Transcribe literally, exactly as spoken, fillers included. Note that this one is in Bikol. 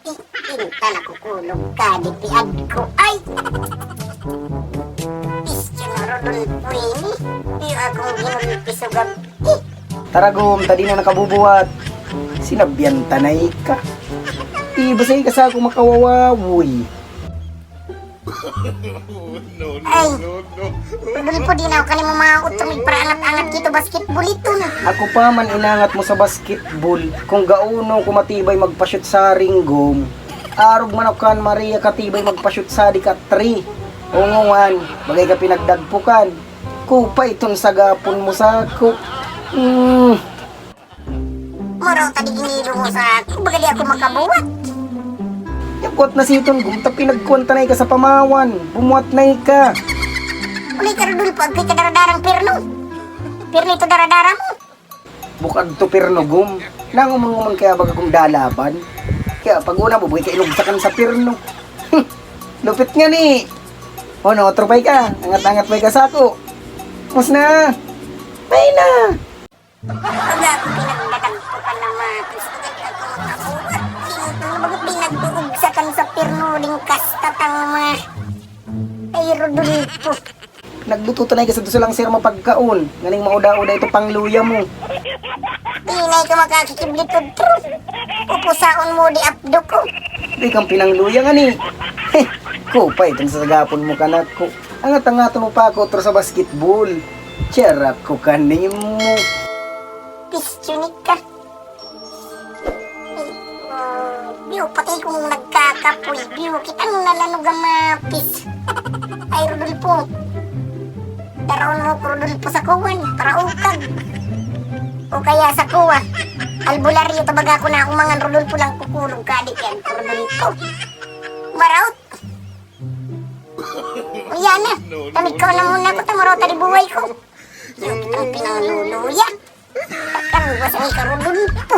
Pinta na kukulog ka, di piad ko. Ay! Pistyon na Rodolfo ini. Di akong ginulpi sugab. Tara, Gom, ta di na nakabubuhat. Sinabihan ta na ika. Iba sa ika sa ako makawawawoy. Ay, Rodolfo, di na ako kanimo mautong igparangat-angat kito basketball ito na. Ako pa man inangat mo sa basketball, kung gaano ko matibay magpashoot sa ringgom. Arog man ako kan Maria katibay magpashoot sa di ka three. Ongongan, bagay ka pinagdagpukan. Kupay iton sagapon mo sa ako. Mm. Maro ta di ginilo mo sa ako, baga di ako makabuhat. Yakwat na siton, gumta pinagkuhan ta na ika sa pamawan. Bumuhat na ika. Ulay ka, Rodolfo, agkoy ka daradarang pirno. Pirno ito daradara mo. Bukag to pirno, gum. Nangumon-ngumon kaya baga gum dalaban. Kaya pag una mo, bukay ka inugsakan sa pirno. Lupit nga ni. O, no, tropay ka. Angat-angat pa ka sa ako. Mas na. Pay na. Pag ako pinagdadagpukan ng mga Kristo, di ako makabuhat. Sino itong mga pinagbuugsakan sa pirno ding kastatang mga kay Rodolfo? Nagluto tanay ka sa dusa lang, sir, mapagkaon. Nganing mauda-uda ito pangluya mo. Inay ka makakikiblit ko, Tro. Pupusaon mo di apdo ko. Di kang pinangluya nga ni. Heh, kupay itong sagapon mo, kanak ko. Angat-angaton mo pa ako, Tro, sa basketball. Tiyarak ko kanimo. Pistyunik ka. Ay, oh, biyo, pati kung nagkakapoy, biyo, kitang nalanog ang mapis. Ay, Rodolfo. Daraon mo ko, Rodolfo, sa kuwan, para ukag. O kaya sa kuwa. Albularyo, tabaga ko na umangan, Rodolfo, lang kukulog ka, di yan, Rodolfo. Maraot. Uya na. Tamig ka na muna ko, tamaraw talibuhay ko. Yung kitang pinangluluya. Takang basa ni Karudulpo.